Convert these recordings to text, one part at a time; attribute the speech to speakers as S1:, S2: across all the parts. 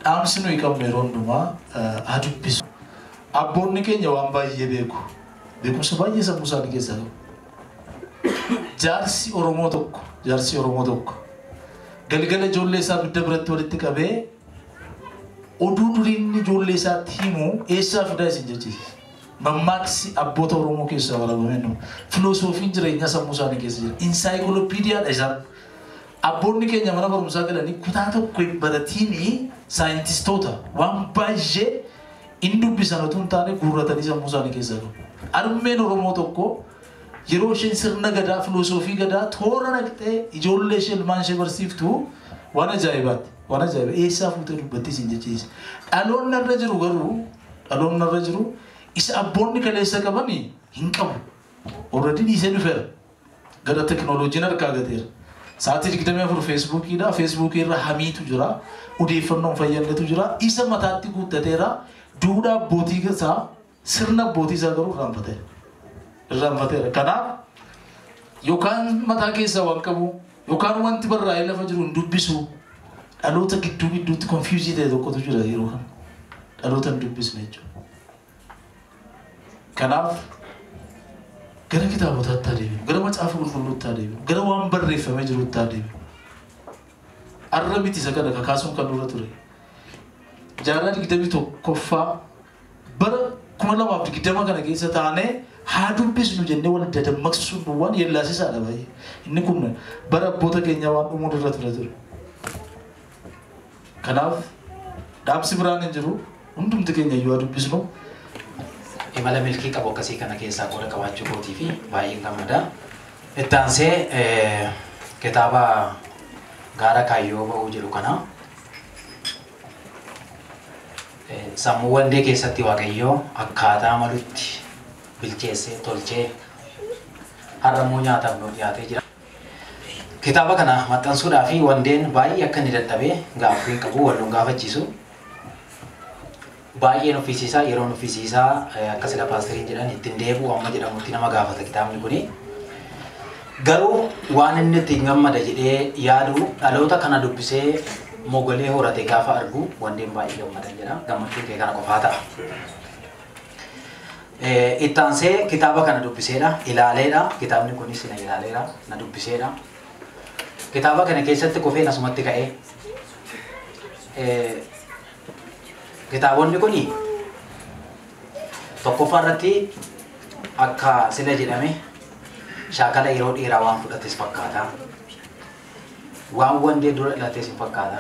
S1: Dhaamsi nuyi qabnu yeroo hundumaa haa dubbisu. Abboonni keenya waan baay'ee beeku. Beekumsa baay'ee sammuu isaanii keessaa qabu. Jaarsi Oromoo tokko galgala ijoollee isaa bidda biratti walitti qabee oduu duriin ijoollee isaatti himu eessaa fidaa isin jechisiisa. Mammaaksi abboota Oromoo keessaa waraabamee nu filoosofiin jireenyaa sammuu isaanii keessa jira. Insaayikloopiidiyaadha isaan. Abboonni keenya mana barumsaa galanii kutaa tokko hin baratiini saayintistoota waan baay'ee hin dubbisan otoo hin taane guurratanii sammuu isaanii keessaa qabu. Harmeen Oromoo tokko yeroo isheen sirna gadaa filoosofii gadaa toora naqxee ijoollee ishee ilmaan ishee barsiiftu waan ajaa'ibaati. Waan ajaa'iba eessaa fuutee dubbatti isin jechiisa. Dhaloonni irra jiru garuu dhaloonni irra jiru isa abboonni kaleessa qabanii hin qabu. Already dhiisee dhufeera. Gara teknooloojiin harkaa gateera. Sa'aatii 24 feesbuukiidha. Feesbuukii irra hamiitu jira. Odeeffannoon fayyadatu jira. Isa mataatti guuttateera. Duudhaa abbootii isaa sirna abbootii isaa garuu irraanfateera. Irraanfateera. Kanaaf yookaan mataa keessaa waan qabu yookaan wanti barraa'ee lafa jiru hin dubbisu. Dhaloota gidduu gidduutti konfiyuuzii ta'e tokkotu jira yeroo kana. Dhaloota hin dubbisne jechuudha. Kanaaf gara kitaabotaatti haa deebinu, gara macaafa qulqulluutti haa deebinu, gara waan barreeffamee jirutti haa deebinu. Arra miti isa kana kakaasuun kan nurra ture. Jaarraa 21ffaa bara 2020 kana keessa taanee haa dubbisnu jennee wal dadammaqsuun waan yellaasisaadha baay'ee. Inni kun bara abboota keenyaa waan dhumuun irra ture. Kanaaf dhaamsi biraan hin jiru hundumti keenya iyyuu haa dubbisnu.
S2: Imala milkii qabu akkasii kana keessaa qooda qabaachuu kootii fi baay'een gammada. Itti aansee kitaaba gaara kaayyoo ba'uu jedhu kana sammuu wandee keessatti Waaqayyoo akkaataa malutti bilcheessee tolchee har'a immoo nyaataaf nu dhiyaatee jira. Kitaaba kana maxxansuudhaa fi wandeen baay'ee akka inni dadhabee gaaffii qabu wal nu gaafachiisu. Baay'een uffisiisaa yeroon uffisiisaa akka sila paasteriin jedhan ittiin deebi'u amma jedhamutti nama gaafata kitaabni kuni. Garuu waan inni ittiin gammada jedhee yaadu dhaloota kana dubbisee mogolee horate gaafa argu wandeen baay'ee gammadan jedha. Gammachuun kee kana qofaa ta'a. Itti aansee kitaaba kana dubbiseedha, ilaaleedha. Kitaabni kunis na ilaaleera, na dubbiseedha. Kitaaba kana keessatti kufeen asumatti ka'ee kitaabonni kuni tokkoffaa irratti akka sila jedhame shaakala yeroo dheeraa waan fudhates fakkaata. Waan wandee dura dhalates hin fakkaata.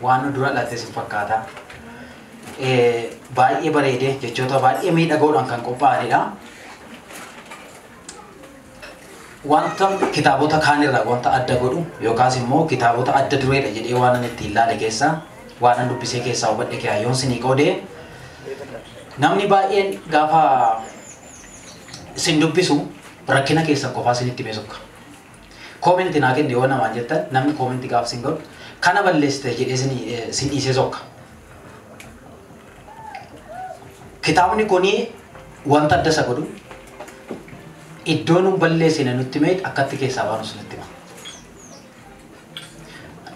S2: Waan nu dura dhalates hin fakkaata. Baay'ee bareedee jechoota baay'ee miidhagoodhaan kan qophaa'anidha. Wanta kitaabota kaanirraa wanta adda godhu yookaas immoo kitaabota adda dureedha jedhee waan ani ittiin ilaale keessaa waan ani dubbisee keessaa hubadhe kaayyoon sinii qoodee namni baay'een gaafa isin dubbisu rakkina keessan qofaa isinitti beesukka. Koomenti naa kenne yoo namaan jettan namni koomenti gaafa isin godhu kana balleessite jedhee isin dhiisee sokka. Kitaabni kuni wanta adda isa godhu iddoo nun balleessine nutti mee akkatti keessaa baanu isinitti hima.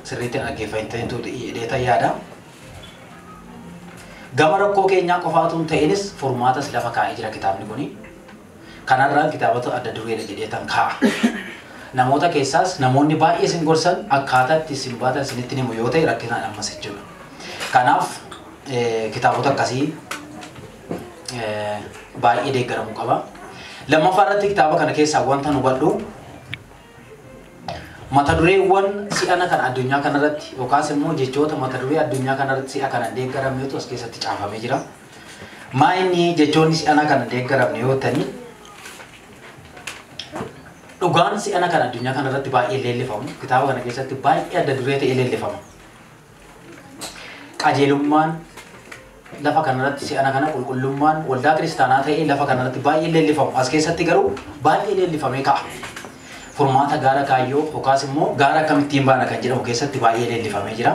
S2: Sirriitti dhaggeeffatanii dheetan yaada. Gama rakkoo keenyaa qofaatu hin ta'inis furmaatas lafa kaa'ee jira kitaabni kuni. Kanarraan kitaabota adda dureedha jedhee tan kaa'a. Namoota keessaas namoonni baay'ee isin gorsan akkaataa itti isin baatan isinitti himu yoo ta'e rakkinaan ammas jechuudha. Kanaaf kitaabota akkasii baay'ee deeggaramuu qaba. Lammaffaa irratti kitaaba kana keessaa wanta nu hubadhu mata dureewwan si'ana kana addunyaa kanarratti yookaas immoo jechoota mata duree addunyaa kanarratti si'a kana deeggaramnetu as keessatti caafamee jira. Maa inni jechoonni si'ana kana deeggaramne yoo ta'ani dhugaan si'ana kana addunyaa kanarratti baay'ee leellifamu. Kitaaba kana keessatti baay'ee adda duree ta'ee leellifama. Qajeelummaan lafa kanarratti si'ana kana qulqullummaan waldaa kiristaanaa ta'ee lafa kanarratti baay'ee leellifamu. As keessatti garuu baay'ee leellifamee ka'a. Furmaata gaara kaayyoo yookaas immoo gaara akkamittiin baana kan jedhamu keessatti baay'ee leellifamee jira.